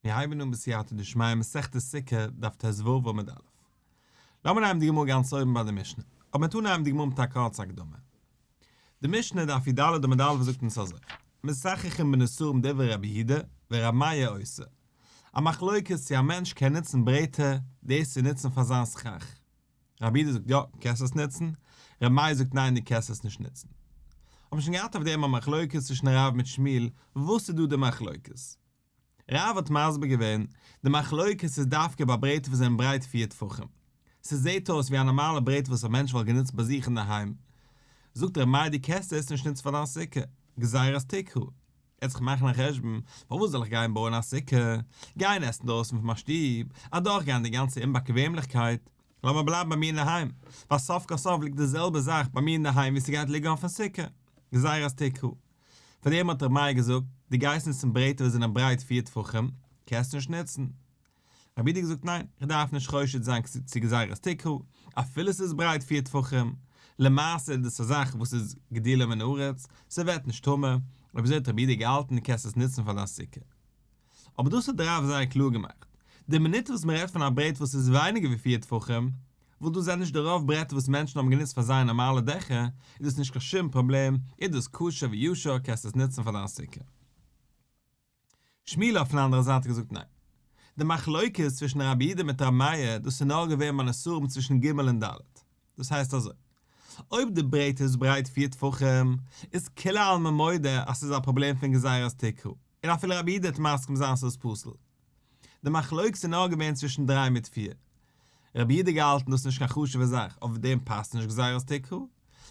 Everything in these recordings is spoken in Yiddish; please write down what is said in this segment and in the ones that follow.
מיר הייבן אן בסייעתא דשמיא מסכת סוכה, דף ט"ו עמוד א'. לאמיר נעמען די גמרא גאנץ אויבן ביי די משנה, אבער מ'וועט אנהייבן די גמרא מיט א קורצע הקדמה. די משנה, דף י"ד עמוד א', זאגט אונז אזוי, מסככין בנסרים דברי רבי יהודה ורבי מאיר אוסר. א מחלוקת צו א מענטש קען נוצן ברעטער דאס צו נוצן פאר זיין סכך. רבי יהודה זאגט יא, קענסט עס נוצן, רבי מאיר זאגט ניין דו קענסט עס נישט נוצן. האט מען שוין געהאט אויף דעם א מחלוקת צווישן רב מיט שמואל, וואס איז דא די מחלוקת? רב האט מסביר געווען, די מחלוקת איז דווקא ביי ברעטער וואס זענען ברייט פיר טפחים. ס'זעהט אויס ווי א נארמאלע ברעט וואס א מענטש וואלט גענוצט ביי זיך אינדערהיים. זאגט רבי מאיר דו קענסט עס נישט נוצן פאר דיין סוכה, גזירת תקרה. יעצט זיך מאכן א חשבון, פארוואס זאל איך גיין בויען א סוכה, גיין עסן דרויסן פון מיין שטוב, אדורכגיין די גאנצע אומבאקוועמליכקייט, לאמיר בלייבן ביי מיר אינדערהיים, ווייל סוף כל סוף ליגט די זעלבע זאך ביי מיר אינדערהיים ווי ס'גייט ליגן אויפן סוכה, גזירת תקרה. פאר דעם האט ר' מאיר געזאגט, דו גייסט נוצן ברעטער וואס זענען ברייט פיר טפחים, קענסט נישט נוצן. רבי יהודה געזאגט ניין, איך דארף נישט חושד זיין צו גזירת תקרה, אפילו ס'איז ברייט פיר טפחים, למעשה איז דאס א זאך וואס איז גדילה מן הארץ, ס'ווערט נישט טמא, אויב אזוי האט רבי יהודה געהאלטן דו קענסט עס נוצן פאר דיין סוכה. אבער דאס האט דער רב זייער קלאר געמאכט, די מינוט וואס מ'רעדט פון א ברעט וואס איז ווייניגער ווי פיר טפחים, וואס דאס זענען נישט די רוב ברעטער וואס מענטשן האבן גענוצט פאר זייער נארמאלע דעכער, איז דאס נישט קיין שום פראבלעם, איז דאס כשר וישר קענסט עס נוצן פאר דיין סוכה. שמואל אויפן אנדערע זייט האט געזאגט ניין. די מחלוקת צווישן רבי יהודה מיט רבי מאיר דאס איז נאר געווען ביי נסרים צווישן ג' און ד'. דאס הייסט אזוי. אויב די ברעט איז ברייט פיר טפחים, איז כולי עלמא מודה אז ס'איז א פראבלעם פון גזירת תקרה, און אפילו רבי יהודה וועט מסכים זיין ס'איז פסול. די מחלוקת איז נאר געווען צווישן דריי מיט פיר. רבי יהודה געהאלטן דאס איז נישט קיין חשוב'ע זאך, אויף דעם פאסט נישט גזירת תקרה.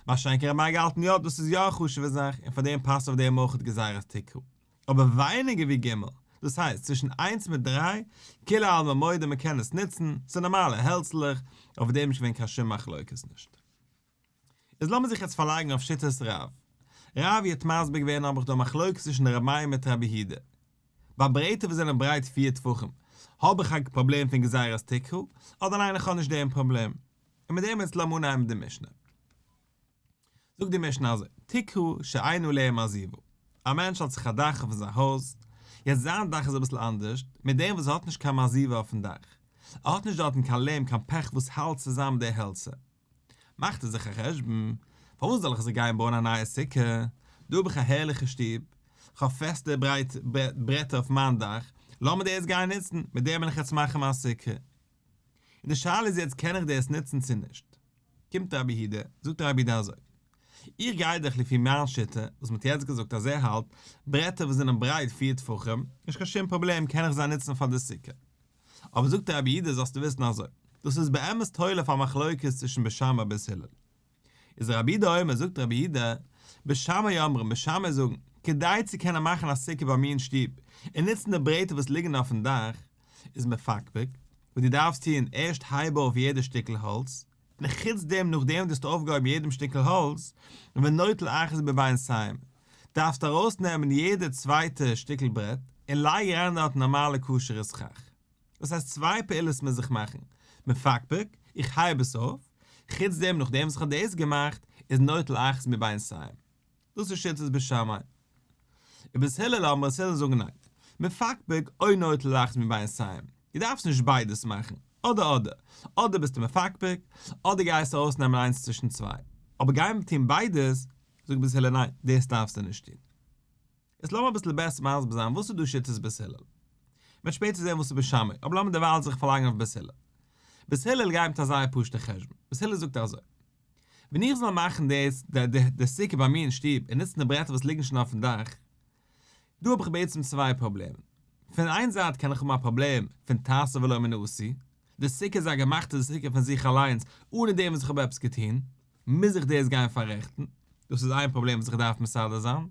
מה שאין כן רבי מאיר געהאלטן יא דאס איז יא א חשוב'ע זאך און פאר דעם פאסט אויף דעם אויך גזירת תקרה. אבער ווייניגער ווי ג', דאס הייסט צווישן איינס מיט דריי, כולי עלמא מודה מען קען עס נוצן, ס'איז נארמאלע העלצלעך, אויף דעם איז נישט געווען קיין שום מחלוקת נישט. איז לאמיר זיך יעצט פארלייגן אויף שיטת רב. רב ווי האט מסביר געווען האב איך דא א מחלוקת צווישן ר' מאיר מיט רבי יהודה. ביי ברעטער וואס זענען ברייט פיר טפחים האב איך א פראבלעם פון גזירת תקרה, אדער ניין איך האב נישט דעם פראבלעם. און מיט דעם יעצט לאמיר אנהייבן די משנה. זאגט די משנה אזוי, תקרה שאין עליה מעזיבה, א מענטש האט זיך א דאך אויף זיין הויז, יעצט זיין דאך איז אביסל אנדערש, מיט דעם וואס ער האט נישט קיין מעזיבה אויפן דאך, ער האט נישט דארטן קיין ליים קיין פעך וואס האלט צוזאם די העלצער, מאכט ער זיך א חשבון, פארוואס זאל איך זיך גיין בויען א נייע סוכה, דא האב איך א הערליכע שטוב, כ'האב פעסטע ברייטע ברעטער אויף מיין דאך, לאמיר דאס גיין נוצן, מיט דעם וועל איך יעצט מאכן מיין סוכה. און די שאלה איז יעצט קען איך דאס נוצן צו נישט? קומט רבי יהודה, זאגט רבי יהודה אזוי, איך גיי דאך לפי מיין שיטה, וואס מ'האט יעצט געזאגט אז ער האלט, ברעטער וואס זענען ברייט פיר טפחים, נישט קיין שום פראבלעם קען איך זיי נוצן פאר די סוכה. אבער זאגט רבי יהודה זאלסטו וויסן אזוי, דאס איז באמת תולה אויף א מחלוקת צווישן בית שמאי בית הלל. איז רבי יהודה אומר, זאגט רבי יהודה, בית שמאי אומרים, בית שמאי זאגן, כדי צו קענען מאכן א סוכה ביי מיר אין שטוב, און נוצן די ברעטער וואס ליגן אויפן דאך, איז מפקפק, וואס דו דארפסט טון, ערשט הייב אויף יעדע שטיקל האלץ, און חוץ דעם נאכדעם דו האסט אויפגעהויבן יעדעם שטיקל האלץ, ונוטל אחת מבינתים, דארפסטו ארויסנעמען יעדע צווייטע שטיקל ברעט, און לייג אריין דארט נארמאלע כשר'ע סכך. דאס הייסט צוויי פעולות מוז איך מאכן, מפקפק, איך הייב עס אויף, חוץ דעם נאכדעם וואס איך האב דאס געמאכט, איז נוטל אחת מבינתים. דאס איז שיטת בית שמאי. ובית הלל אומרים, בית הלל זאגן ניין. מפקפק או נוטל אחת מבינתים. דו דארפסט נישט ביידעס מאכן. אדער אדער. אדער ביסטו מפקפק, אדער גייסטו ארויסנעמען איינס צווישן צוויי. אבער גיין טון ביידעס, זאגט בית הלל ניין, דאס דארפסטו נישט טון. יעצט לאמיר אביסל בעסער מסביר זיין וואס איז דא שיטת בית הלל. מ'וועט שפעטער זען וואס איז בית שמאי, אבער לאמיר דערווייל זיך פארלייגן אויף בית הלל. בית הלל גייט מיט א זייער פשוט'ע חשבון. בית הלל זאגט אזוי. ווען איך זאל מאכן דאס די סוכה ביי מיר אין שטוב און נוצן די ברעטער וואס ליגן שוין אויפן דאך, דא האב איך בעצם צוויי פראבלעמען. פון איין זייט קען איך האבן א פראבלעם פון תעשה ולא מן העשוי, די סוכה איז א געמאכטע סוכה פון זיך אליינס אנע דעם וואס איך האב עפעס געטון, מוז איך דאס גיין פאררעכטן, דאס איז איין פראבלעם וואס איך דארף מסדר זיין,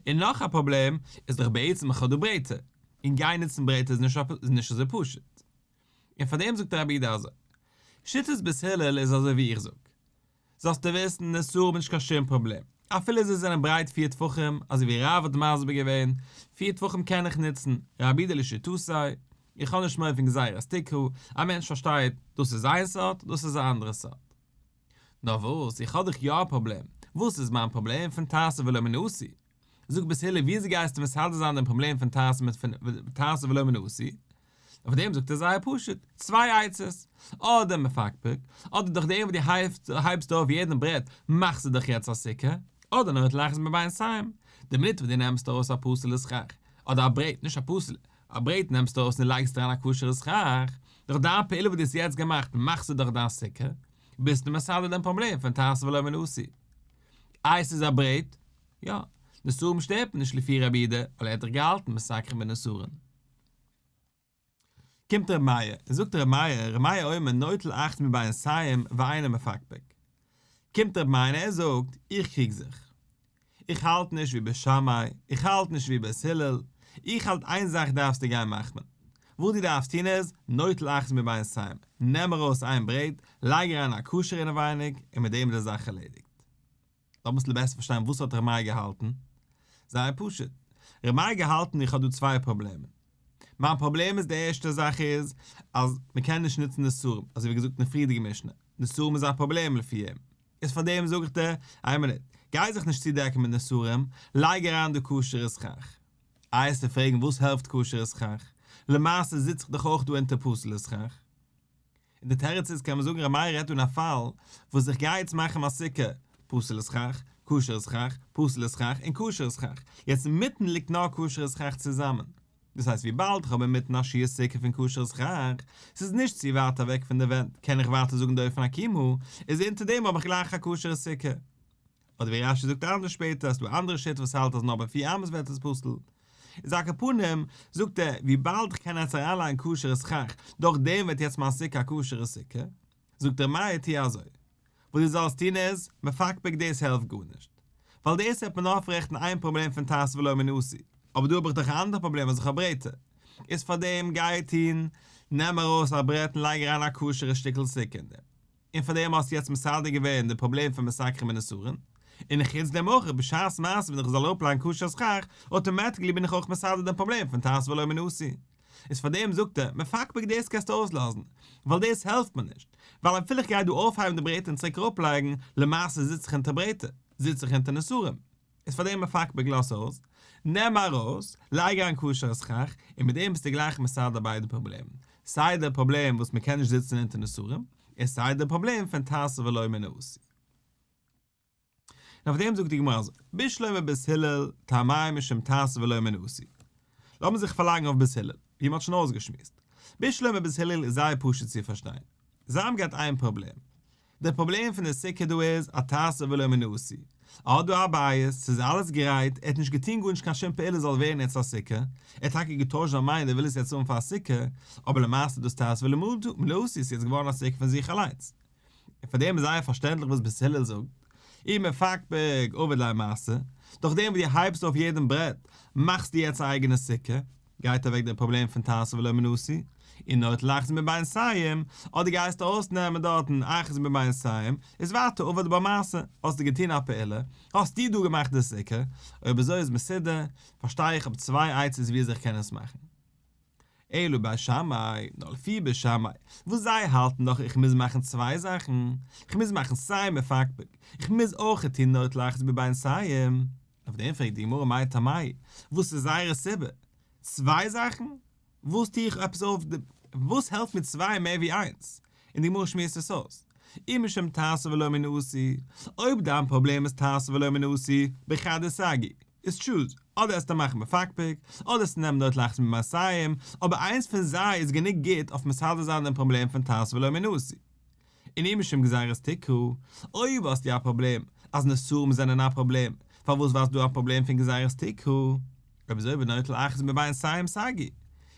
און נאך א פראבלעם איז דאך בעצם איך האב דא ברעטער, און גיין נוצן ברעטער איז נישט אזוי פשוט. און פאר דעם זאגט רבי יהודה אזוי, שיטת בית הלל איז אזוי ווי איך זאג, זאלסטו וויסן, נסרים נישט קיין שום פראבלעם, אפילו זיי זענען ברייט פיר טפחים, אזוי ווי רב האט מסביר געווען, פיר טפחים קען איך נוצן, רבי יהודה לשיטתו, איך האב נישט מורא פון גזירת תקרה, א מענטש פארשטייט, דאס איז איין סארט, דאס איז א אנדערע סארט. נאר וואס, איך האב דאך יא א פראבלעם, וואס איז מיין פראבלעם פון תעשה ולא מן העשוי? זאג בית הלל וויאזוי גייסטו מסדר זיין דעם פראבלעם פון תעשה ולא מן העשוי? אויף דעם זאגט ער זייער פשוט, צוויי עצות, אדער מפקפק, אדער דורך דעם וואס דו הייבסט אויף יעדן ברעט מאכסטו דאך יעצט א סוכה, אדער נוטל אחת מביניהם, די מינוט וואס דו נעמסט ארויס א פסול'ע סכך, אדער א ברעט, נישט א פסול'ע, א ברעט נעמסטו ארויס און דו לייגסט אריין א כשר'ע סכך, דורך דיין פעולה וואס דו האסט יעצט געמאכט מאכסטו דאך דיין סוכה, ביסטו מסדר דעם פראבלעם פון תעשה ולא מן העשוי. איי ס'איז א ברעט? יא. נסרים שטערט נישט לפי רבי יהודה, ווייל ער האט דאך געהאלטן מסככין בנסרים. קומט ר' מאיר און זאגט ר' מאיר, ר' מאיר אומר נוטל אחת מביניהם ואינו מפקפק. קומט ר' מאיר און ער זאגט, איך קריג זיך. איך האלט נישט ווי בית שמאי, איך האלט נישט ווי בית הלל, איך האלט איין זאך דארפסטו גיין מחמיר. וואס דו דארפסט טון איז, נוטל אחת מביניהם, נעם ארויס איין ברעט, לייג אריין א כשר'ע אינעווייניג, און מיט דעם איז די זאך ערלעדיגט. לאמיר אביסל בעסער פארשטיין וואס האט ר' מאיר געהאלטן? זייער פשוט. ר' מאיר געהאלטן איך האב דא צוויי פראבלעמען. מיין פראבלעם איז די ערשטע זאך איז אז מען קען נישט נוצן נסרים, אזוי ווי געזאגט אין די פריערדיגע משנה, נסרים איז א פראבלעם לפי אים. איז פאר דעם זאג איך דיר, איין מינוט, גיי זיך נישט צודעקן מיט נסרים, לייג אריין די כשר'ע סכך. איי וועסטו פרעגן וואס העלפט כשר'ע סכך? למעשה זיץ איך דאך אויך דא אונטער פסול'ע סכך. און די תירוץ איז קען מען זאגן ר' מאיר רעדט דא אין א פאל וואס איך גיי יעצט מאכן מיין סוכה פסול'ע סכך, כשר'ע סכך, פסול'ע סכך און כשר'ע סכך, יעצט אינמיטן ליגט נאר כשר'ע סכך צוזאמען, דאס הייסט וויבאלד איך האב אינמיטן א שיעור סוכה פון כשר'ע סכך, ס'איז נישט צו ווייט אוועק פון די ווענט קען איך ווייטער זאגן דופן עקומה, איז אונטער דעם האב איך גלייך א כשר'ע סוכה. אדער ווי רש"י זאגט אנדערש שפעטער אז ס'דא אנדערע שיטה וואס האלט אז נאר ביי פיר אמות ווערט עס פסול. איז על כל פנים, זאגט ער, וויבאלד איך קען יעצט אריינלייגן כשר'ע סכך, דורך דעם ווערט יעצט מיין סוכה א כשר'ע סוכה. זאגט ר' מאיר טו אזוי. וואס דו זאלסט טון איז, מפקפק דאס העלפט גארנישט. ווייל דאס וועט מיר נאר פאררעכטן איין פראבלעם פון תעשה ולא מן העשוי. אבער דא האב איך דאך א אנדערע פראבלעם אז איך האב ברעטער. איז פארדעם גיי טון, נעם ארויס א ברעט און לייג אריין א כשר'ע שטיקל סוכה אין דעם. און פאר דעם האסטו יעצט מסדר געווען די פראבלעם פון מסככין בנסרים, און חוץ דעם אויך בשעת מעשה ווען איך זאל אראפלייגן כשר סכך, automatically בין איך אויך מסדר דעם פראבלעם פון תעשה ולא מן העשוי. איז פאר דעם זאגט ער, מפקפק דאס קענסטו אויסלאזן, ווייל דאס העלפט מיר נישט, ווייל אפילו איך גיי דא אויפהייבן די ברעטער און צוריק אראפלייגן, למעשה זיץ איך אונטער ברעטער, זיץ איך אונטער נסרים. איז פאר דעם מפקפק לאז אויס, נעם ארויס, לייג אריין כשר'ע סכך, און מיט דעם ביסטו גלייך מסדר ביידע פראבלעמען, סיי דער פראבלעם וואס מען קען נישט זיצן אונטער נסרים, און סיי דער פראבלעם פון תעשה ולא מן העשוי. און אויף דעם זאגט די גמרא אזוי, בשלמא בית הלל טעמייהו משום תעשה ולא מן העשוי. לאמיר זיך פארלייגן אויף בית הלל, ווי מען האט שוין אויסגעשמועסט. בשלמא בית הלל איז זייער פשוט צו פארשטיין. זיי האבן געהאט איין פראבלעם, די פראבלעם פון די סוכה דא איז א תעשה ולא מן העשוי. ער האט דא א בית, ס'איז אלעס גרייט, ער האט נישט געטון גארנישט קיין שום פעולה זאל ווערן יעצט א סוכה, ער האט טאקע געטוישט זיין מיינד ער וויל עס יעצט האבן פאר א סוכה, אבער למעשה איז דאס תעשה ולא מן העשוי ס'איז יעצט געווארן א סוכה פון זיך אליינס. און פאר דעם איז זייער פארשטענדליך וואס בית הלל זאגט, אי מפקפק עביד ליה מעשה, דורך דעם וואס דו הייבסט אויף יעדן ברעט, מאכסטו יעצט א אייגענע סוכה, גייט אוועק דער פראבלעם פון תעשה ולא מן העשוי, אי נוטל אחת מביניהם, אדער גייסטו ארויסנעמען דארטן אחת מביניהם, איז ווייטער עביד בה מעשה, האסטו געטון א פעולה, האסטו דא געמאכט די סוכה, אויב אזוי איז מסודר, פארשטיי איך האב צוויי עצות ווי אזוי איך קען עס מאכן. אלא בית שמאי, נאר לפי בית שמאי, וואס זיי האלטן דאך איך מוז מאכן צוויי זאכן, איך מוז מאכן סיי מפקפק, איך מוז אויך טון נוטל אחת מביניהם, אויף דעם פרעגט די גמרא מאי טעמייהו, וואס איז זייערע סיבה? צוויי זאכן? וואס טו איך עפעס אויף די, וואס העלפט מיר צוויי מער ווי איינס? און די גמרא שמועסט עס אויס, אי משום תעשה ולא מן העשוי, אויב דיין פראבלעם איז תעשה ולא מן העשוי, בחדא סגי, איז choose, אדער עסטו מאכן מפקפק, אדער עסטו נעמען נוטל אחת מביניהם, אבער איינס פון זיי איז גענוג גוט אויף מסדר זיין דעם פראבלעם פון תעשה ולא מן העשוי. און אי משום גזירת תקרה, אויב האסטו א פראבלעם אז נסרים זענען א פראבלעם, פארוואס ווייל ס'דא א פראבלעם פון גזירת תקרה? אויב אזוי בנוטל אחת מביניהם סגי.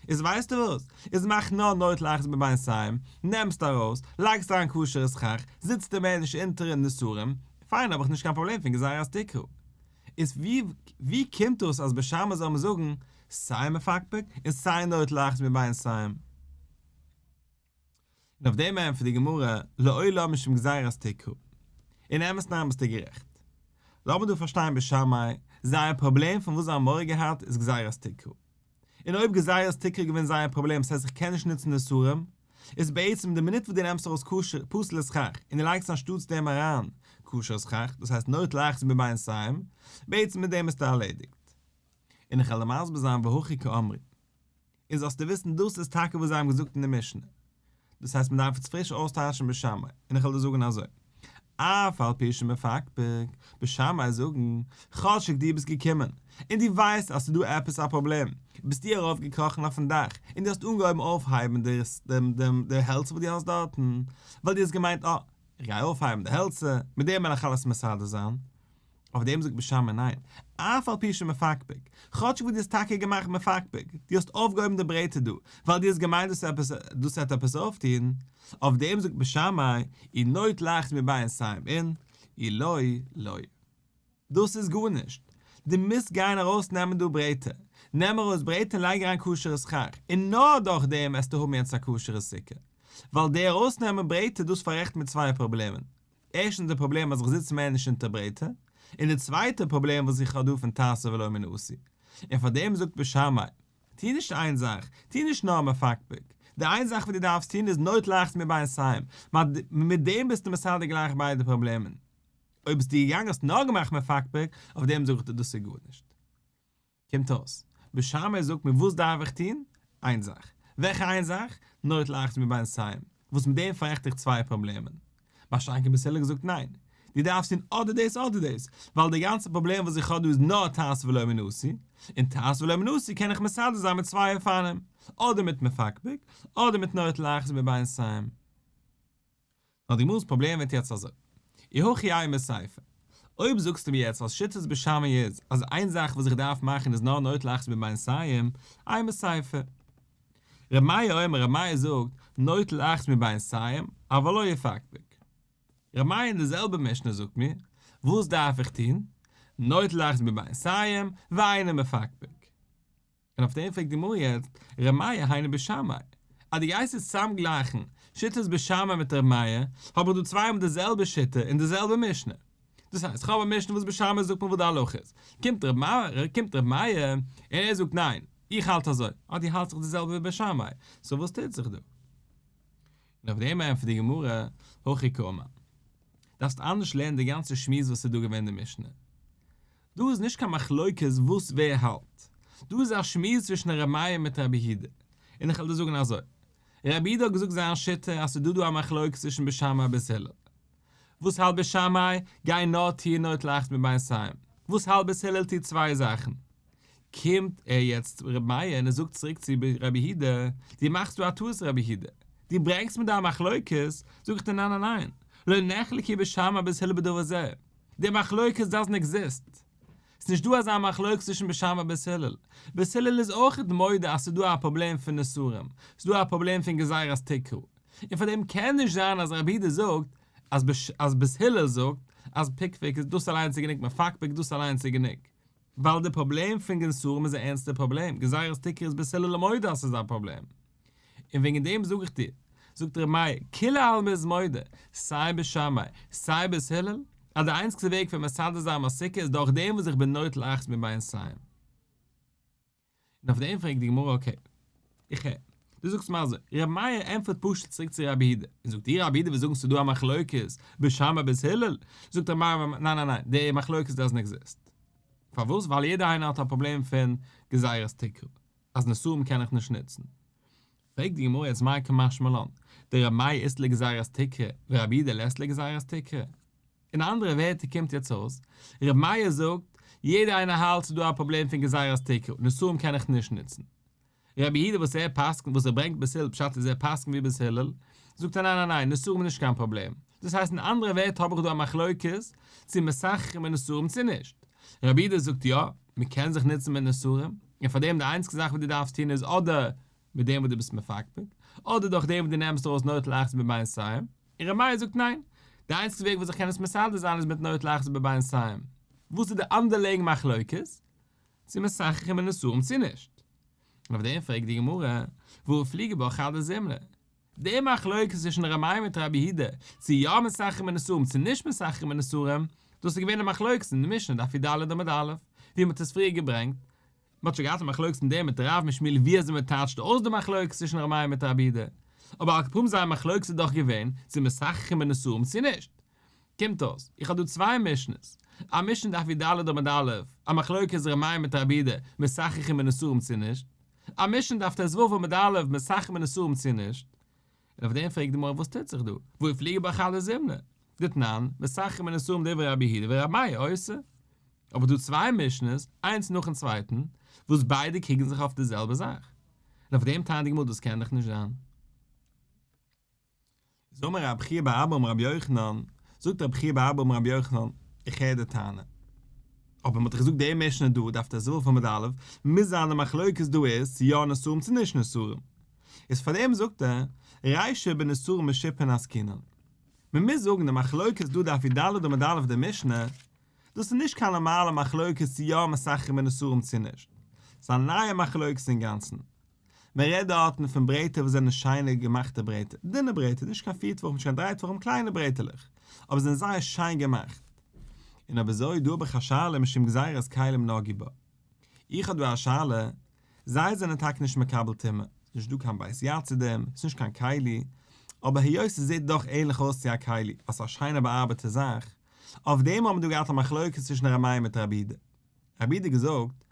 איז ווייסטו וואס? איז מאך נאר נוטל אחת מביניהם, נעמסט ארויס, לייגסט אריין כשר'ע סכך, זיצט מער נישט אונטערן נסרים, פיין האב איך נישט קיין פראבלעם פון גזירת תקרה. איז ווי ווי קומט דאס אז בית שמאי זאל מען זאגן סיי מפקפק און סיי נוטל אחת מביניהם? און אויף דעם ענטפערט די גמרא, לעולם משום גזירת תקרה. אין אמת'ן אריין ביסטו גערעכט. לאמיר דא פארשטיין בית שמאי, זייער פראבלעם פון וואס זיי האבן מורא געהאט איז גזירת תקרה. און אויב גזירת תקרה איז געווען זייער פראבלעם, ס'הייסט איך קען נישט נוצן נסרים, איז בעצם די מינוט וואס דו נעמסט ארויס כשר פסול'ע סכך און דו לייגסט אנשטאטס דעם אריין כשר סכך, דאס הייסט נוטל אחת מביניהם, בעצם מיט דעם ביסטו ארלעדיגט. און איך וועל דיר מסביר זיין והכי קאמרי. און זאלסטו וויסן דאס איז טאקע וואס זיי האבן געזאגט אין די משנה. דאס הייסט מען דארף עס פריש אויסטייטשן בית שמאי, און איך וועל דיר זאגן אזוי, אף על פי שמפקפק, בית שמאי זאגן, כאטשיג דו ביסט געקומען, און דו ווייסט אז ס'איז דא עפעס א פראבלעם, ביסטו ארויפגעקראכן אויפן דאך, און דו האסט אנגעהויבן אויפהייבן די העלצער וואס דו האסט דארטן, ווייל דו האסט געמיינט אה, איך גיי אויפהייבן די העלצער, מיט דעם וועל איך אלעס מסדר זיין. אויף דעם זאגט בית שמאי ניין, אף על פי שמפקפק, כאטשיג וואס דו האסט טאקע געמאכט מפקפק, דו האסט אויפגעהויבן די ברעטער דא, ווייל דו האסט געמיינט דאס עפעס דאס וועט עפעס אויפטון, אויף דעם זאגט בית שמאי, אי נוטל אחת מביניהם אין, אי לא, לא. דאס איז גארנישט. דו מוזט גיין ארויס נעמען דא ברעטער. נעם ארויס ברעטער און לייג אריין כשר'ע סכך, און נאר דורך דעם וועסטו האבן יעצט א כשר'ע סוכה. ווייל די ארויסנעמען ברעטער דאס פאררעכט מיר צוויי פראבלעמען. ערשטנס די פראבלעם אז איך זיץ מער נישט אונטער ברעטער, און די צווייטע פראבלעם וואס איך האב דא פון תעשה ולא מן העשוי. און פאר דעם זאגט בית שמאי, טו נישט איין זאך, טו נישט נאר מפקפק, די איין זאך וואס דו דארפסט טון איז נוטל אחת מביניהם, מיט דעם ביסטו מסדר גלייך ביידע פראבלעמען. אויב ביסטו געגאנגען האסט נאר געמאכט מפקפק, אויף דעם זאג איך דיר דאס איז גארנישט. קומט אויס, בית שמאי זאגט מיר וואס דארף איך טון? איין זאך. וועלכע איין זאך? נוטל אחת מביניהם, וואס מיט דעם פאררעכט איך צוויי פראבלעמען. מה שאין כן בית הלל זאגט ניין, דו דארפסט טון אדער דאס אדער דאס, ווייל די גאנצע פראבלעם וואס איך האב דא איז נאר תעשה ולא מן העשוי, און תעשה ולא מן העשוי קען איך מסדר זיין מיט צוויי אופנים, אדער מיט מפקפק, אדער מיט נוטל אחת מביניהם. נאר די גמרא'ס פראבלעם ווערט יעצט אזוי, אי הכי אימא סיפא, אויב זאגסטו מיר יעצט אז שיטת בית שמאי איז אז איין זאך וואס איך דארף מאכן איז נאר נוטל אחת מביניהם, אימא סיפא. ר' מאיר אומר ר' מאיר זאגט נוטל אחת מביניהם אבל לא יפקפק. ר' מאיר אין די זעלבע משנה זאגט מיר, וואס דארף איך טון? נוטל אחת מביניהם ואינו מפקפק. און אויף דעם פרעגט די גמרא יעצט, ר' מאיר היינו בית שמאי, אז דו גייסט יעצט צוזאמגלייכן שיטת בית שמאי מיט ר' מאיר, האב איך דא צוויי מאל די זעלבע שיטה אין די זעלבע משנה. דאס הייסט, כ'האב א משנה וואס בית שמאי זאגט מיר וואס די הלכה איז, קומט ר' קומט ר' מאיר און ער זאגט ניין, איך האלט אזוי, אה דו האלטסט דאך די זעלבע ווי בית שמאי, סאו וואס טוט זיך דא? און אויף דעם ענטפערט די גמרא, הכי קאמר. דארפסט אנדערש לערנען די גאנצע שמועס וואס איז דא געווען אין די משנה. דא איז נישט קיין מחלוקת וואס ווער האלט, דא איז א שמועס צווישן ר' מאיר מיט רבי יהודה, און איך וועל דיר זאגן אזוי, רבי יהודה האט געזאגט זיין שיטה אז ס'איז דא דא א מחלוקת צווישן בית שמאי בית הלל. וואס האלט בית שמאי? גיי נאר טוה נוטל אחת מביניהם. וואס האלט בית הלל טוה צוויי זאכן. קומט ער יעצט ר' מאיר און ער זאגט צוריק צו רבי יהודה, דו מאכסט דא א טעות רבי יהודה, דו ברענגסט מיר דא א מחלוקת, זאג איך דיר ניין ניין ניין, לא נחלקו בית שמאי ובית הלל בדבר זה. די מחלוקת דאזענט עקזיסט. ס'נישט דא אזא מחלוקת צווישן בית שמאי בית הלל. בית הלל איז אויכעט מודה אז ס'איז דא א פראבלעם פון נסרים, ס'איז דא א פראבלעם פון גזירת תקרה. און פאר דעם קען נישט זיין אז רבי יהודה זאגט אז אז בית הלל זאגט אז פיקפוק איז דאס אליינס איז גענוג מפקפק דאס אליינס איז גענוג. ווייל די פראבלעם פון נסרים איז א ערנסטע פראבלעם, גזירת תקרה איז בית הלל מודה אז ס'איז א פראבלעם. און וועגן דעם זאג איך דיר, זאגט ר' מאיר, כולי עלמא איז מודה, סיי בית שמאי, סיי בית הלל, אז די איינציגסטע וועג פון מסדר זיין מיין סוכה איז דורך דעם וואס איך בין נוטל אחת מביניהם. און אויף דעם פרעגט די גמרא okay, איך הער, דו זאגסט מיר אזוי, ר' מאיר ענטפערט פשוט צוריק צו רבי יהודה, און זאגט דיר רבי יהודה וועסט זאגן ס'איז דא א מחלוקת בית שמאי בית הלל, זאגט ר' מאיר ניין ניין ניין, די מחלוקת דאזענט עקזיסט. פארוואס? ווייל יעדער איינער האט א פראבלעם פון גזירת תקרה. אז נסרים קען איך נישט נוצן. פרעגט די גמרא יעצט מאי קא משמע לן, דר' מאיר אית ליה גזירת תקרה ורבי יהודה לית ליה גזירת תקרה? אין אנדערע ווערטער קומט יעצט אויס, ר' מאיר זאגט, יעדער איינער האלט ס'איז דא א פראבלעם פון גזירת תקרה, נסרים קען איך נישט נוצן. רבי יהודה וואס ער פסק'נט וואס ער ברענגט בית הלל פשט איז ער פסק'נט ווי בית הלל, זאגט ער ניין ניין ניין נסרים איז נישט קיין פראבלעם, דאס הייסט אין אנדערע ווערטער האב איך דא א מחלוקת צו מסככים מיט נסרים צו נישט, רבי יהודה זאגט יא, מען קען זיך נוצן מיט נסרים, און פאר דעם די איינציגסטע זאך וואס דו דארפסט טון איז אדער מיט דעם וואס דו ביסט מפקפק, אדער דורך דעם וואס דו נעמסט ארויס נוטל אחת מביניהם, און ר' מאיר זאגט ניין, די איינציגסטע וועג וואס איך קען עס מסדר זיין איז מיט נוטל אחת מביניהם. וואס איז די underlying מחלוקת? צו מסככים מיט נסרים צו נישט? און אויף דעם פרעגט די גמרא, והא פליגי בה חדא זימנא? די מחלוקת צווישן ר' מאיר מיט רבי יהודה, צו יא מסככים מיט נסרים צו נישט מסככים מיט נסרים, דאס איז געווען די מחלוקת אין די משנה דף י"ד עמוד א', ווי מען האט עס פריער געברענגט, מען האט שוין געהאט א מחלוקת אין דעם מיט רב מיט שמואל ווי אזוי מען טייטשט אויס די מחלוקת צווישן ר' מאיר מיט רבי יהודה, אבער על כל פנים זייער מחלוקת איז דאך געווען צו מסככים מיט נסרים צו נישט. קומט אויס, איך האב דא צוויי משנה'ס, א משנה דף י"ד עמוד א', א מחלוקת ר' מאיר מיט רבי יהודה, מסככים מיט נסרים צו נישט. א משנה דף ט"ו עמוד א' מסככין בנסרים צו נישט? און אויף דעם פרעגט די גמרא וואס טוט זיך דא? והא איפליגו בה חדא זימנא, דתנן, מסככין בנסרים דברי רבי יהודה ורבי מאיר אוסר. אבער דא צוויי משנה'ס, איינס נאכן צווייטן, וואס ביידע קריגן זיך אויף די זעלבע זאך. און אויף דעם טענה'ט די גמרא דאס קען דאך נישט זיין. איז אמר רב חייא בר אבא אמר רבי יוחנן, זאגט רב חייא בר אבא אמר רבי יוחנן, איך הער די טענה. אבער מען האט דאך געזאגט די משנה דא, דף ט"ו עמוד א', מוז זיין די מחלוקת דא איז צו יא נסרים צו נישט נסרים. איז פאר דעם זאגט ער, רישא בנסרים משופין עסקינן. מען מוז זאגן די מחלוקת דא דף י"ד עמוד א' די משנה, דאס איז נישט קיין נארמאלע מחלוקת צו יא מסככין בנסרים צו נישט. ס'איז א נייע מחלוקת אינגאנצן. מען רעדט דארטן פון ברעטער וואס זענען שיינע געמאכטע ברעטער, דינע ברעטער, נישט קיין פיר טפחים נישט קיין דריי טפחים, קליינע ברעטעלעך, אבער זענען זייער שיין געמאכט. און אויב אזוי דא האב איך א שאלה משום גזירת כלים נגעו בה. איך האב דא א שאלה, זיי זענען טאקע נישט מקבל טומאה, ס'איז נישט דא קיין בית יד צו דעם, ס'איז נישט קיין כלי, אבער היות ס'זעט דאך ענליך אויס צו א כלי, ווייל ס'איז א שיינע באארבעטע זאך, אויף דעם האבן מיר דא געהאט א מחלוקת צווישן ר' מאיר מיט רבי יהודה. רבי יהודה געזאגט,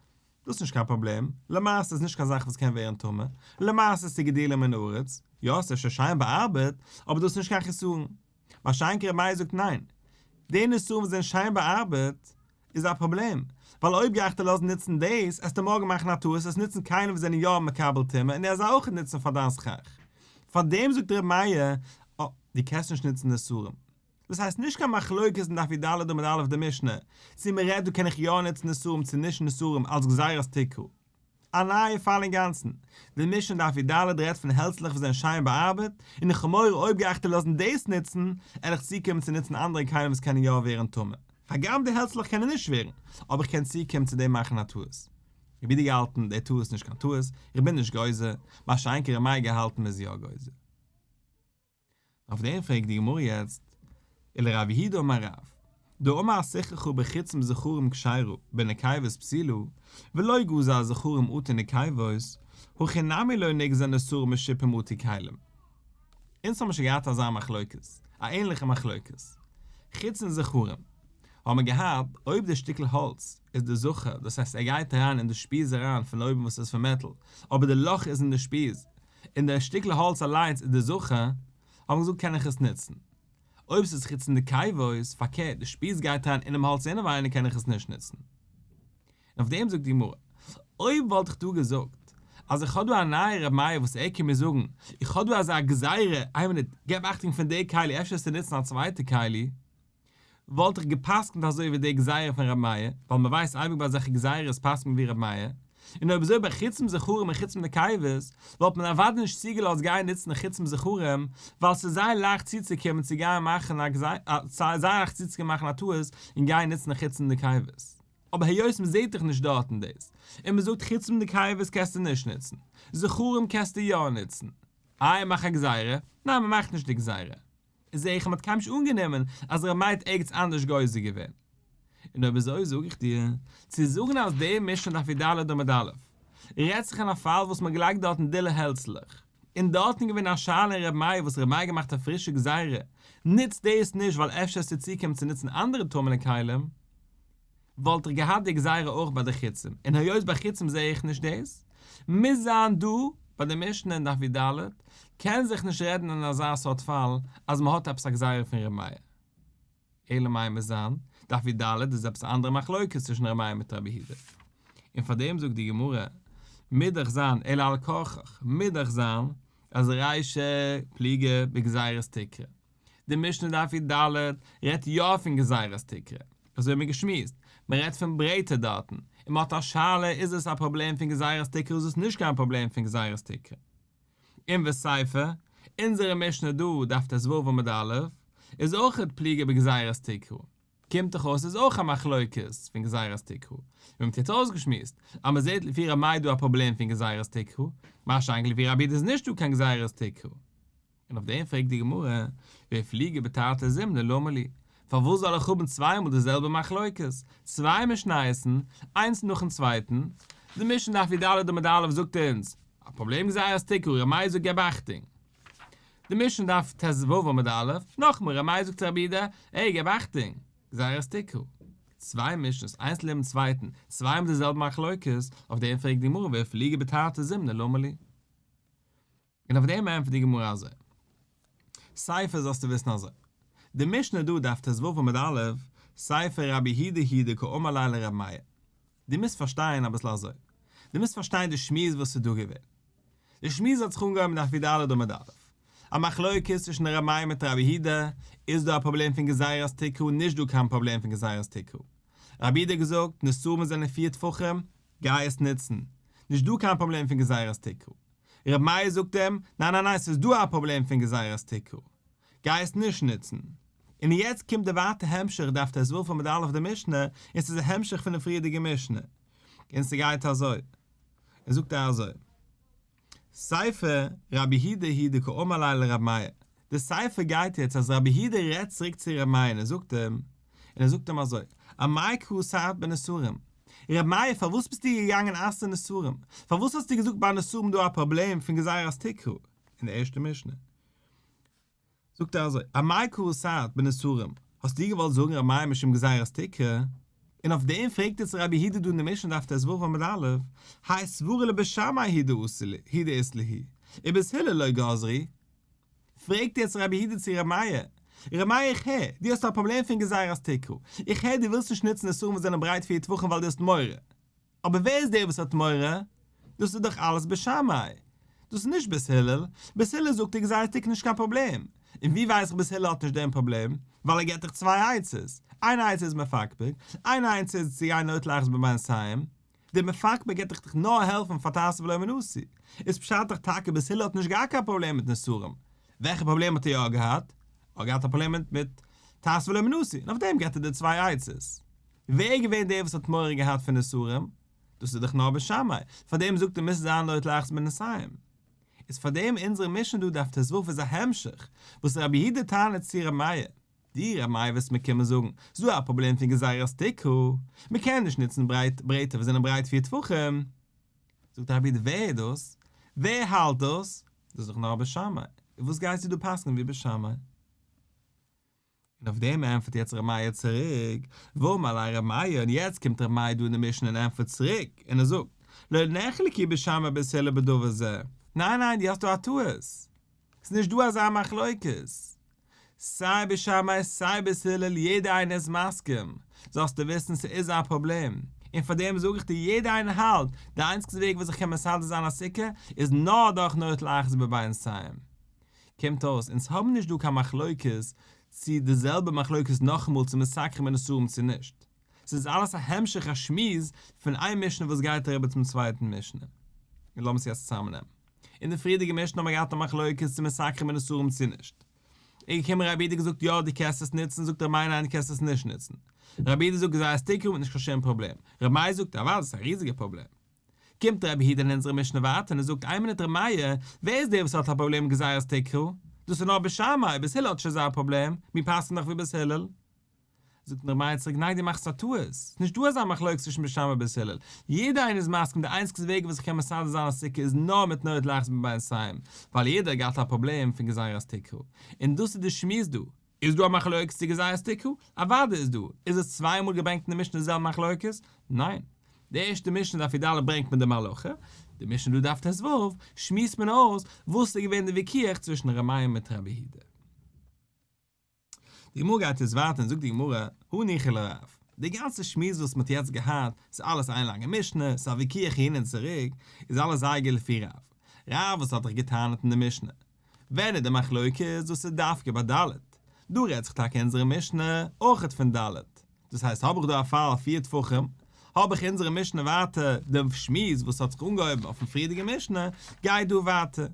דאס איז נישט קיין פראבלעם, למעשה איז נישט קיין זאך וואס קען ווערן טמא, למעשה איז גידולו מן הארץ, יא עס איז אפשר שיין באארבעט, אבער דאס איז נישט קיין חיסרון. מה שאין כן ר' מאיר זאגט ניין, די נסרים וואס זענען שיין באארבעט איז א פראבלעם, ווייל אויב גיי איך דיר לאזן נוצן דאס, עסטו מארגן מאכן א טעות, עסט נוצן כלים וואס זענען יא מקבל טומאה און ער זיי אויך נוצן פאר דיין סכך. פארדעם זאגט ר' מאיר, אה, דו קענסט נישט נוצן נסרים. דאס הייסט נישט קיין מחלוקת אין דף י"ד עמוד א' די משנה, צו מען רעדט דא קען איך יא נוצן נסרים צו נישט נסרים אלס גזירת תקרה. א נייע פאל אינגאנצן. די משנה דף י"ד רעדט פון העלצלעך וואס זענען שיין באארבעט, און איך האב מורא אויב גיי איך דיר לאזן דאס נוצן, על איך צוקומען צו נוצן אנדערע כלים וואס קענען יא ווערן טמא. הגם די העלצלעך קענען נישט ווערן, אבער איך קען צוקומען צו דעם מאכן א טעות. רבי יהודה געהאלטן, דער טעות איז נישט קיין טעות, איך בין נישט גוזר, מה שאין כן ר' מאיר געהאלטן מ'איז יא גוזר. אויף דעם פרעגט די גמרא יעצט, ולרב יהודה אמר רב, דאמר סיככה בחיצים זכרים כשרה בנקבות פסולה, ולא גזר זכרים אטו נקבות, הכא נמי לא נגזר נסרים משופים אטו כלים. אונז האבן שוין געהאט אזא מחלוקת, א ענליכע מחלוקת. חיצים זכרים האבן מיר געהאט, אויב די שטיקל האלץ איז די זכר, דאס הייסט ער גייט אריין אין די שפיז אריין פון אויבן וואס איז פון מעטאל, אבער די לאך איז אין די שפיז, און דער שטיקל האלץ אליינס איז די זכר, האט מען געזאגט קען איך עס נוצן. אויב ס'איז חיצים נקבות, פארקערט, די שפיז גייט אריין אינעם האלץ אינעווייניג קען איך עס נישט נוצן. און אויף דעם זאגט די גמרא, אויב וואלט איך דא געזאגט אז איך האב דא א נייע רב מאיר וואס ער קומט מיר זאגן, איך האב דא אזא גזירה, איין מינוט, געב אכטונג פון די כלי אפשר וועסטו נוצן א צווייטע כלי, וואלט איך גע'פסק'נט אזוי ווי די גזירה פון ר' מאיר, ווייל מען ווייסט אייביג ביי אזעלכע גזירות פסק'נט מען ווי ר' מאיר, און אויב אזוי ביי חיצים זכרים און חיצים נקבות, וואלט מען אוודאי נישט צוגעלאזט גיין נוצן חיצים זכרים, ווייל ס'איז זייער לייכט צוצוקומען צו גיין מאכן א גזירה, ס'איז זייער לייכט צוצוקומען מאכן א טעות און גיין נוצן חיצים נקבות. אבער היות מען זעט דאך נישט דארטן דאס, און מען זאגט חיצים נקבות קענסטו נישט נוצן, זכרים קענסטו יא נוצן, איי מאך א גזירה? ניין מען מאכט נישט די גזירה. זעה איך אז מ'האט קיינמאל נישט אנגענומען אז ר' מאיר האט ערגעץ אנדערש גוזר געווען. און אויב אזוי זאג איך דיר, צו זאגן אז די משנה דף י"ד עמוד א' רעדט זיך אין א פאל וואס מ'האט געלייגט דארטן דינע העלצלעך, און דארטן געווען א שאלה אין ר' מאיר וואס ר' מאיר געמאכט א פרישע גזירה, נוץ דאס נישט ווייל אפשר וועסטו צוקומען צו נוצן אנדערע טמא'נע כלים, וואלט איך געהאט די גזירה אויך ביי די חיצים, און היות ביי חיצים זעה איך נישט דאס, מוז זיין דא ביי די משנה אין דף י"ד, קען זיך נישט רעדן אין אזא סארט פאל אז מען האט עפעס א גזירה פון ר' מאיר. אלא מאי מוז זיין, דף י"ד איז עפעס א אנדערע מחלוקת צווישן ר' מאיר מיט רבי יהודה. און פאר דעם זאגט די גמרא, מוז דאך זיין אלא על כרחך, מוז דאך זיין אז רישא פליגי בגזירת תקרה. די משנה דף י"ד רעדט יא פון גזירת תקרה, אזוי האבן מיר געשמועסט, מען רעדט פון ברעטער דארטן, און מען האט א שאלה איז עס א פראבלעם פון גזירת תקרה איז עס נישט קיין פראבלעם פון גזירת תקרה. און וסיפא, אונזערע משנה דא, דף ט"ו עמוד א', איז אויכעט פליגי בגזירת תקרה. קומט דאך אויס איז אויך א מחלוקת פון גזירת תקרה, ווי מ'האט יעצט אויסגעשמועסט אז מ'זעט לפי ר' מאיר דא א פראבלעם פון גזירת תקרה, מה שאין כן לפי רבי יהודה איז נישט דא קיין גזירת תקרה. און אויף דעם פרעגט די גמרא, ואיפליגו בתרתי זימני למה לי, פארוואס זאל איך האבן צוויי מאל די זעלבע מחלוקת, צוויי משניות'ן, איינס נאכן צווייטן, די משנה דף י"ד עמוד א' זאגט אונז, א פראבלעם גזירת תקרה, ר' מאיר זאגט געב אכטונג. די משנה דף ט"ו עמוד א', נאכמאל ר' מאיר זאגט צו רבי יהודה, עי געב אכטונג, גזירת תקרה. צוויי משניות איינס לעבן צווייטן, צוויי האבן די זעלבע מחלוקת, אויף דעם פרעגט די גמרא ואיפליגו בתרתי זימני למה לי? און אויף דעם ענטפערט די גמרא אזוי, סיפא זאלסטו וויסן אזוי, די משנה דא דף ט"ו עמוד א', סיפא רבי יהודה היא דקאמר ליה לרבי מאיר, דו מוזט פארשטיין אביסל אזוי, דו מוזט פארשטיין די שמועס וואס איז דא געווען. די שמועס האט זיך אנגעהויבן דף י"ד עמוד א', א מחלוקת צווישן ר' מאיר מיט רבי יהודה, איז דא א פראבלעם פון גזירת תקרה נישט דא קיין פראבלעם פון גזירת תקרה. רבי יהודה האט געזאגט, נסרים זענען פיר טפחים, גיי עס נוצן, נישט דא קיין פראבלעם פון גזירת תקרה. ר' מאיר זאגט אים, ניין ניין ניין ס'איז דא א פראבלעם פון גזירת תקרה, גיי עס נישט נוצן. און יעצט קומט די ווייטער המשך דף ט"ו עמוד א' די משנה, און ס'איז א המשך פון די פריערדיגע משנה, און ס'גייט אזוי, און זאגט ער אזוי, סיפא רבי יהודה היא דקאמר ליה לרבי מאיר, די סיפא גייט יעצט אז רבי יהודה רעדט צוריק צו רבי מאיר און ער זאגט אים, און ער זאגט אים אזוי, אמאי קא אסרת בנסרים, רבי מאיר פארוואס ביסטו געגאנגען אסר'ן נסרים, פארוואס האסטו געזאגט ביי נסרים דא א פראבלעם פון גזירת תקרה, אין די ערשטע משנה. זאגט ער אזוי, אמאי קא אסרת בנסרים, האסטו געוואלט זאגן ר' מאיר משום גזירת תקרה? און אויף דעם פרעגט יעצט רבי יהודה דא אין די משנה דף ט"ו עמוד א', האי סברא לבית שמאי הוא דאית להו, ובית הלל לא גזרו? פרעגט יעצט רבי יהודה צו ר' מאיר, ר' מאיר איך הער, דו האסט א פראבלעם פון גזירת תקרה, איך הער דו ווילסט נישט נוצן נסרים וואס זענען ברייט פיר טפחים ווייל דו האסט מורא, אבער ווער איז דער וואס האט מורא? דאס איז דאך אלעס בית שמאי. דאס איז נישט בית הלל. בית הלל זאגט די גזירת תקרה נישט קיין פראבלעם. און ווי ווייס איך בית הלל האט נישט דעם פראבלעם? ווייל ער געבט דיך צוויי עצות. איין עצה איז מפקפק, איין עצה איז צו גיין נוטל אחת מבינתים. דער מפקפק גייט דיך דאך נאר העלפן פאר תעשה ולא מן העשוי. איז פשט דאך טאקע בית הלל האט נישט געהאט קיין פראבלעם מיט נסרים. וועלכע פראבלעם האט ער יא געהאט? ער האט געהאט א פראבלעם מיט תעשה ולא מן העשוי. און אויף דעם געבט ער די צוויי עצות. ווער איז געווען דער וואס האט מורא געהאט פון נסרים? דאס איז דאך נאר בית שמאי, פאר דעם זאגט ער מוז זיין נוטל אחת מבינתים. איז פאר דעם אונזערע משנה דא דף ט"ו איז א המשך וואס רבי יהודה טענה'ט צו רבי מאיר, דו רבי מאיר וועסט מיר קומען זאגן ס'דא א פראבלעם פון גזירת תקרה, מען קען נישט נוצן ברייט ברעטער וואס זענען ברייט פיר טפחים. זאגט רבי יהודה ווער איז דאס? ווער האלט דאס? דאס איז דאך נאר בית שמאי, און וואס גייסטו דא פסק'נען ווי בית שמאי? און אויף דעם ענטפערט יעצט ר' מאיר צוריק, ואמר ליה ר' מאיר, און יעצט קומט ר' מאיר דא אין די משנה און ענטפערט צוריק, און ער זאגט, לא נחלקו בית שמאי ובית הלל בדבר זה, ניין ניין דו האסט דא א טעות, ס'איז נישט דא אזא מחלוקת, סיי בית שמאי סיי בית הלל יעדער איינער איז מסכים, זאלסטו וויסן ס'איז א פראבלעם, און פאר דעם זאג איך דיר יעדער איינער האלט, די איינציגסטע וועג וואס איך קען מסדר זיין א סוכה איז נאר דורך נוטל אחת מבינתים. קומט אויס אונז האבן נישט דא קיין מחלוקת צו די זעלבע מחלוקת נאכאמאל צו מתקרין בנסרים צו נישט, ס'איז אלעס א המשך א שמועס פון איין משנה וואס גייט אריבער צום צווייטן משנה. און לאמיר עס יעצט צוזאמנעמען. אין די פריערדיגע משנה האבן מיר געהאט א מחלוקת צו מתקרין בנסרים צו נישט. איז געקומען רבי יהודה געזאגט יא דו קענסט עס נוצן זאגט רבי מאיר ניין דו קענסט עס נישט נוצן. רבי יהודה זאגט גזירת תקרה נישט קיין שום פראבלעם. רבי מאיר זאגט אוודאי ס'איז א ריזיגע פראבלעם. קומט רבי יהודה אין אונזערע משנה ווייטער און ער זאגט איין מינוט ר' מאיר, ווער איז דער וואס האט א פראבלעם מיט גזירת תקרה? דאס איז נאר בית שמאי, בית הלל האט נישט אזא פראבלעם, מיר פסק'ן דאך ווי בית הלל. זאגט ר' מאיר צוריק ניין דו מאכסט א טעות, ס'איז נישט דא אזא מחלוקת צווישן בית שמאי און בית הלל, יעדער איינער איז מסכים די איינציגסטע וועג וואס איך קען מסדר זיין א סוכה איז נאר מיט נוטל אחת מבינתים, ווייל יעדער האט געהאט א פראבלעם פון גזירת תקרה, און דאס איז די שמועס דא, איז דא א מחלוקת צו גזירת תקרה? אוודאי איז דא. איז עס צוויי מאל געברענגט אין די משנה די זעלבע מחלוקת? ניין. די ערשטע משנה דף י"ד ברענגט מען די מהלכה, די משנה דא דף ט"ו שמועסט מען אויס וואס איז געווען די ויכוח צווישן ר' מאיר מיט רבי יהודה. די גמרא גייט יעצט ווייטער און זאגט די גמרא, הניחא לרב, די גאנצע שמועס וואס מען האט יעצט געהאט, ס'איז אלעס איין לאנגע משנה, ס'איז א ויכוח אהין און צוריק, איז אלעס זייער גוט לפי רב. רב וואס האט דאך גע'טענה'ט אין די משנה, ווען איז די מחלוקת? דאס איז דווקא ביי ד'. דא רעדט זיך טאקע אונזערע משנה אויכעט פון ד'. דאס הייסט האב איך דא א פאל פיר טפחים, האב איך אונזערע משנה ווייטער די שמועס וואס האט זיך אנגעהויבן אויפן פריערדיגע משנה גייט דא ווייטער.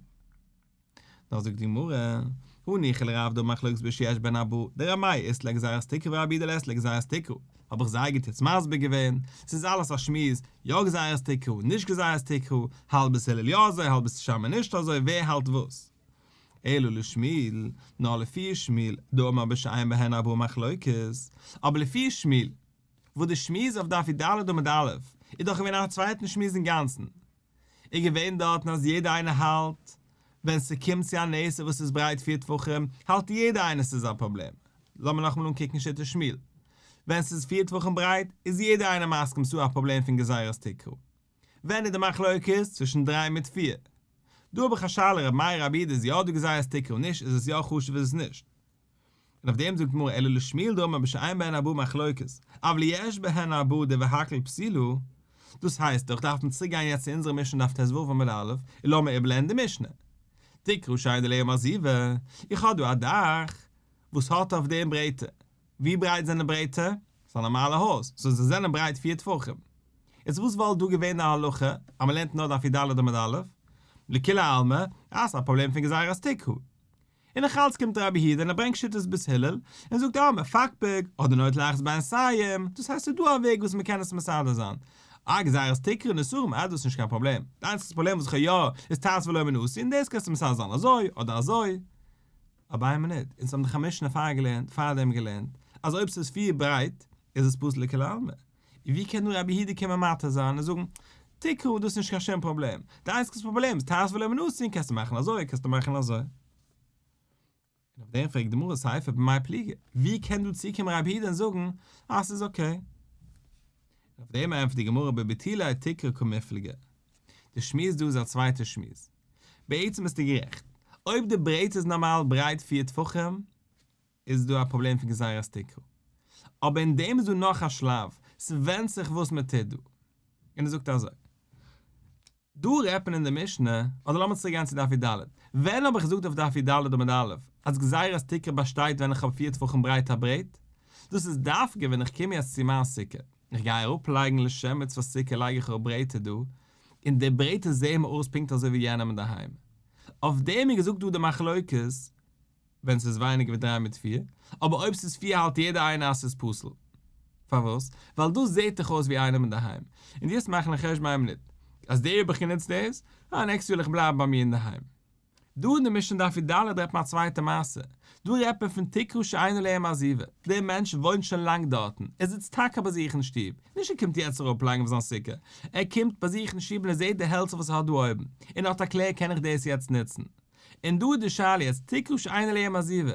נאר זאגט די גמרא, הניחא לרב דאמר מחלוקת בשיש בהן ארבעה, דר' מאיר אית ליה גזירת תקרה ורבי יהודה לית ליה גזירת תקרה, האב איך זייער גוט יעצט מסביר געווען, ס'איז אלעס א שמועס, יא גזירת תקרה, נישט גזירת תקרה, האלט בית הלל יא אזוי, האלט בית שמאי נישט אזוי, ווער האלט וואס? אלא לשמואל, נאר לפי שמואל, דאמר בשאין בהן ארבעה מחלוקת, אבער לפי שמואל, וואס די שמועס אויף דף י"ד עמוד א', איז דאך געווען א צווייטן שמועס אינגאנצן, איז געווען דארטן אז יעדער איינער האלט ווען ס'קומט צו א נסר וואס איז ברייט פיר טפחים האלט יעדער איינער ס'איז א פראבלעם. לאמיר נאכאמאל אנקוקן שיטת שמואל. ווען ס'איז פיר טפחים ברייט איז יעדער איינער מסכים ס'דא א פראבלעם פון גזירת תקרה. ווען איז די מחלוקת צווישן דריי מיט פיר? דא האב איך א שאלה ר' מאיר רבי יהודה איז יא דא גזירת תקרה נישט איז עס יא חשוב איז עס נישט? און אויף דעם זאגט די גמרא אלא לשמואל דאמר בשאין בהן ארבעה מחלוקת אבל יש בהן ארבעה דברי הכל פסולה, דאס הייסט דאך דארף מען צוריק גיין יעצט צו אונזערע משנה דף ט"ו עמוד א' און לאמיר איבערלערנען די משנה. תקרה שאין עליה מעזיבה, איך האב דא א דאך וואס האט אויף דעם ברעטער, ווי ברייט זענען ברעטער? ס'איז א נארמאלע הויז, סאו זיי זענען ברייט פיר טפחים. איז וואס וואלט דא געווען די הלכה אז מ'לערנט נאר דף י"ד עמוד א'? לכולי עלמא אז ס'איז א פראבלעם פון גזירת תקרה. און נאך אלץ קומט רבי יהודה און ער ברענגט שיטת בית הלל און זאגט אה מפקפק אדער נוטל אחת בינתים, דאס הייסט ס'איז דא א וועג וואס מ'קען עס מסדר זיין. א גזירת תקרה נסרים אה דאס איז נישט קיין פראבלעם. די איינציגסטע פראבלעם וואס איך האב יא איז תעשה ולא מן העשוי און דאס קענסטו מסדר זיין אזוי אדער אזוי. אבער איין מינוט, אונז האבן דאך א משנה פארגעלערנט, פארדעם געלערנט, אז אויב ס'איז פיר ברייט, איז עס פסול לכולי עלמא. און ווי קען דא רבי יהודה קומען מתיר זיין און זאגן, תקרה, דאס איז נישט קיין שום פראבלעם, די איינציגסטע פראבלעם איז תעשה ולא מן העשוי, קענסטו מאכן אזוי, קענסטו מאכן אזוי. און אויף דעם פרעגט די גמרא סיפא במאי פליגי, ווי קען דא צוקומען רבי יהודה און זאגן אז ס'איז okay? און אויף דעם ענטפערט די גמרא בביטולי תקרה קמיפלגי. די שמועס דא איז א צווייטע שמועס. בעצם ביסטו גערעכט. אויב די ברעט איז נארמאל ברייט פיר טפחים, איז דא א פראבלעם פון גזירת תקרה. אבער אין דעם איז דא נאך א שלב, ס'ווענדט זיך וואס מ'טוט דא. און ער זאגט אזוי. דא רעדט מען אין די משנה, אדער לאמיר צוריק גיין צו דף י"ד. ווען האב איך געזאגט אויף דף י"ד עמוד א' אז גזירת תקרה באשטייט ווען איך האב פיר טפחים ברייט א ברעט? דאס איז דווקא ווען איך קום יעצט צו מיין סוכה. איך גיי אראפלייגן לשם מצוות סוכה לייג איך אראפ ברעטער דא, און די ברעטער זעהן מיר אויס פונקט אזוי ווי יענעם אינדערהיים. אויף דעם איז געזאגט דא די מחלוקת ווען ס'איז ווייניגער ווי דריי מיט פיר, אבער אויב ס'איז פיר האלט יעדער איינער אז ס'איז פסול. פארוואס? ווייל דאס זעהט דאך אויס ווי איינעם אינדערהיים. און דו וועסט מאכן א חשבון איין מינוט, אז די יאר האב איך גענוצט דאס, אה נעקסט יאר וועל איך בלייבן ביי מיר אינדערהיים. דא אין די משנה דף י"ד רעדט מען א צווייטע מעשה, דא רעדט מען פון תקרה שאין עליה מעזיבה, דער מענטש וואוינט שוין לאנג דארטן, ער זיצט טאקע ביי זיך אין שטוב, נישט ער קומט יעצט אראפ לייגן אויף זיין סוכה, ער קומט ביי זיך אין שטוב און ער זעט די העלצער וואס ער האט דא אויבן, און ער האט א קלער קען איך דאס יעצט נוצן? און דא איז די שאלה יעצט תקרה שאין עליה מעזיבה,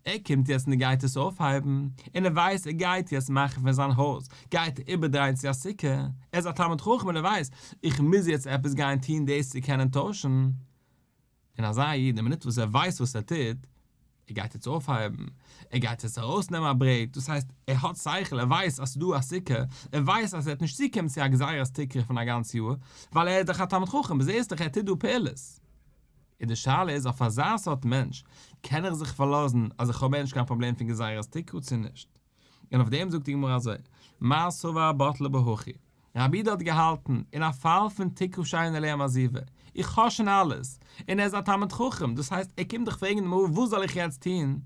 ער קומט יעצט און ער גייט עס אויפהייבן, און ער ווייסט ער גייט יעצט מאכן פון זיין הויז, גייט ער איבערדרייען צו א סוכה, ער איז א תלמיד חכם און ער ווייסט, איך מוז יעצט עפעס גיין טון דאס צו קענען טוישן. און אזא איד, די מינוט וואס ער ווייסט וואס ער טוט, ער גייט יעצט אויפהייבן, ער גייט יעצט ארויסנעמען א ברעט, דאס הייסט, ער האט שכל, ער ווייסט אז ס'איז דא א סוכה, ער ווייסט אז ער וועט נישט צוקומען צו א גזירת תקרה פון א גאנץ יאר, ווייל ער איז דאך א תלמיד חכם, זעסט דאך ער טוט דא פעולות. און די שאלה איז אויף אזא סארט מענטש קען איך זיך פארלאזן אז איך האב מער נישט קיין פראבלעם פון גזירת תקרה צו נישט? און אויף דעם זאגט די גמרא אזוי, מר סבר בטלה בהכי, רבי יהודה האט געהאלטן, אין א פאל פון תקרה שאין עליה מעזיבה, איך האב שוין אלעס, און ער איז א תלמיד חכם, דאס הייסט ער קומט דיך פרעגן די גמרא וואס זאל איך יעצט טון?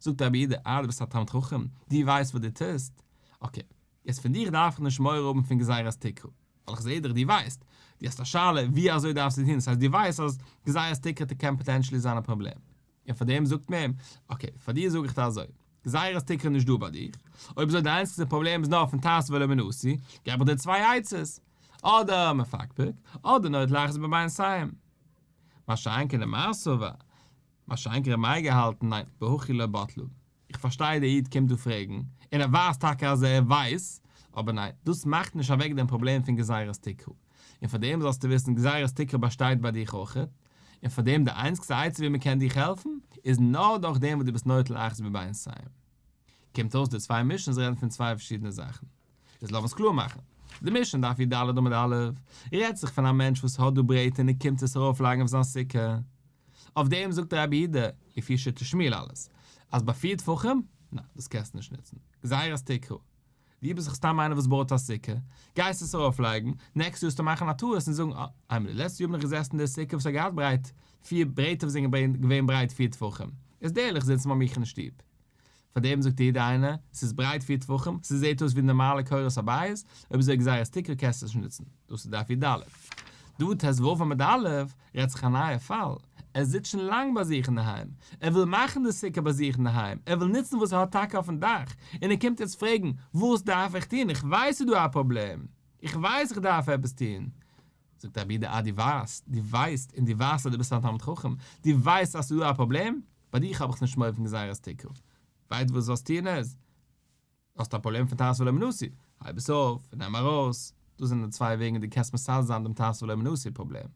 זאגט רבי יהודה, אה דו ביסט א תלמיד חכם, דו ווייסט וואס דו טוסט, okay, יעצט פון דיך דארף איך נישט מורא האבן פון גזירת תקרה. ווייל איך זעה דיך דו ווייסט, דו האסט א שאלה ווי אזוי דארפסטו טון, דאס הייסט דו ווייסט אז גזירת תקרה קען potentially זיין א פראבלעם, און פאר דעם זאגט מען אים, okay, פאר דיר זאג איך דיר אזוי, גזירת תקרה איז נישט דא ביי דיך, אויב אזוי די איינציגסטע פראבלעם איז נאר פון תעשה ולא מן העשוי, געב איך דיר צוויי עצות, אדער מפקפק, אדער נוטל אחת בביתיים. מה שאין כן דמר סבר, מה שאין כן ר' מאיר געהאלטן, ניין, בהכי לא בטלה. איך פארשטיי דער איד קומט דא פרעגן, און ער ווייזט טאקע אז ער ווייסט, אבער ניין, דאס מאכט נישט אוועק דעם פראבלעם פון גזירת תקרה. און פאר דעם זאלסטו וויסן, גזירת תקרה באשטייט ביי דיך אויכעט, און פאר דעם די איינציגסטע עצה ווי מען קען דיך העלפן, איז נאר דורך דעם וואס דו ביסט נוטל אחת בביתיים. קומט אויס די צוויי משנה'ס רעדן פון צוויי פארשידענע זאכן. איז לאמיר עס קלאר מאכן. די משנה דף י"ד עמוד א', רעדט זיך פון א מענטש וואס האט דא ברעטער און ער קומט עס ארויפלייגן אויף זיין סוכה. אויף דעם זאגט רבי יהודה, לפי שיטת שמואל אלעס, אז ביי פיר טפחים, ניין, דאס קענסטו נישט נוצן. גזירת תקרה. דו ביסט דאך סתם איינער וואס בויט א סוכה, גייסט עס ארויפלייגן, נעקסט יאר וועסטו מאכן א טעות און זאגן, אה, איינמאל די לעצטע יאר בין איך געזעסן אין די סוכה וואס האט געהאט ברייט פיר ברעטער וואס זענען געווען ברייט פיר טפחים, איז דער איך זיץ ביי מיך אין שטוב. פאר דעם זאגט יעדער איינער, ס'איז ברייט פיר טפחים, ס'זעט אויס ווי נארמאלע קורות הבית, אויב אזוי גזירת תקרה קענסטו עס נישט נוצן. דאס איז דף י"ד. דא ט"ו עמוד א' רעדט זיך א נייע פאל, ער זיצט שוין לאנג ביי זיך אינדערהיים, ער וויל מאכן די סוכה ביי זיך אינדערהיים, ער וויל נוצן וואס ער האט טאקע אויפן דאך, און ער קומט יעצט פרעגן, וואס דארף איך טון, איך ווייס ס'איז דא א פראבלעם, איך ווייס איך דארף עפעס טון. זאגט רבי יהודה, אה דו ווייסט, דו ווייסט, און דו ווייסט אז דו ביסט א תלמיד חכם, דו ווייסט אז ס'איז דא א פראבלעם, ביי דיך האב איך נישט מורא פון גזירת תקרה. ווייסט וואס זאלסט טון איז. האסט א פראבלעם פון תעשה ולא מן העשוי, הייב עס אויף און נעם ארויס, דאס זענען די צוויי וועגן ווי דו קענסט מסדר זיין דעם תעשה ולא מן העשוי פראבלעם.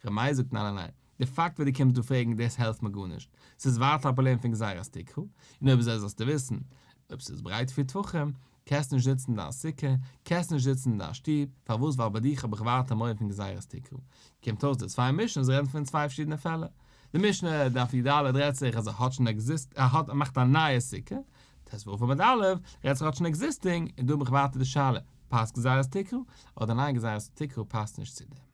ר' מאיר זאגט ניין ניין ניין, די פאקט וואס דו קומסט דא פרעגן דאס העלפט מיר גארנישט, ס'איז ווייטער א פראבלעם פון גזירת תקרה, און אויב אזוי זאלסטו וויסן, אויב ס'איז ברייט פיר טפחים, קענסט נישט זיצן אין דיין סוכה, קענסט נישט זיצן אין דיין שטוב, פארוואס ווייל ביי דיך האב איך ווייטער מורא פון גזירת תקרה. קומט אויס די צוויי משנה'ס רעדן פון צוויי פארשידענע פעלער. די משנה, דף י"ד, רעדט זיך אז ער האט שוין exist, ער האט מאכט א נייע סוכה, ט"ו עמוד א', רעדט זיך ער האט שוין existing, און דא האב איך ווייטער די שאלה, פאסט גזירת תקרה, אדער ניין גזירת תקרה פאסט נישט צו דעם.